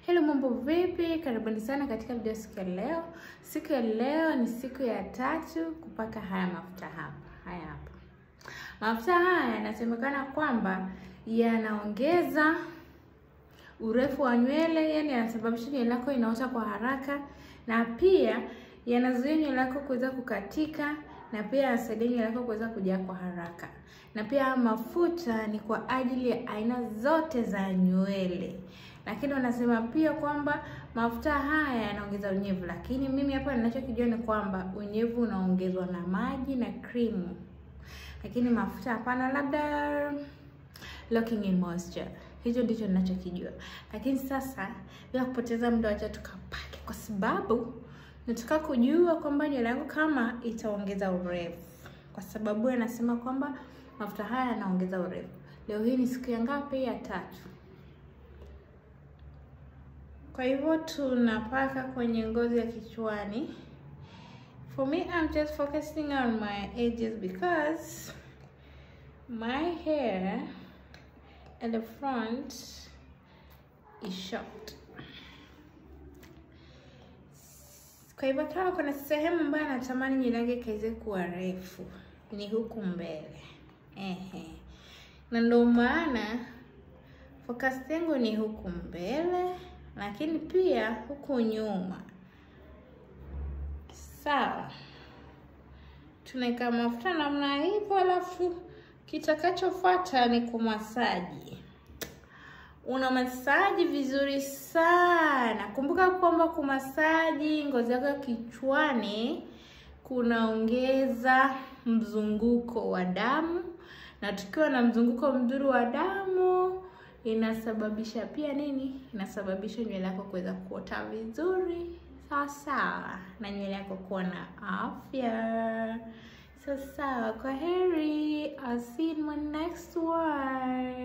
Hello, mambo vipi? Karibuni sana katika video siku ya leo. Siku ya leo ni siku ya tatu kupaka haya mafuta hapa. Haya hapa. Mafuta haya yanasemekana kwamba yanaongeza urefu wa nywele, yani yanasababisha nywele yako inaota kwa haraka, na pia yanazuia nywele yako kuweza kukatika, na pia yanasaidia nywele yako kuweza kujaa kwa haraka. Na pia mafuta ni kwa ajili ya aina zote za nywele. Lakini wanasema pia kwamba mafuta haya yanaongeza unyevu, lakini mimi hapa ninachokijua ni kwamba unyevu unaongezwa na maji na krimu. Lakini mafuta hapana, labda locking in moisture. Hicho ndicho ninachokijua. Lakini sasa bila kupoteza muda, acha tukapake, kwa sababu nataka kujua kwamba nywele yangu kama itaongeza urefu, kwa sababu anasema kwamba mafuta haya yanaongeza urefu. Leo hii ni siku ya ngapi? Ya tatu. Kwa hivyo tunapaka kwenye ngozi ya kichwani. For me, I'm just focusing on my edges because my hair at the front is short. Kwa hivyo kama kuna sehemu ambayo natamani nywele yangu ikaweze kuwa refu ni huku mbele. Ehe. Na ndio maana focus yangu ni huku mbele, lakini pia huku nyuma. Sawa. Tunaweka mafuta namna hivyo, alafu kitakachofuata ni kumasaji. Una masaji vizuri sana. Kumbuka kwamba kumasaji ngozi yako kichwani kunaongeza mzunguko wa damu, na tukiwa na mzunguko mzuri wa damu inasababisha pia nini? Inasababisha nywele yako kuweza kuota vizuri, sawa sawa, na nywele yako kuwa na afya. Sawa sawa, kwa heri. I'll see you in my next one.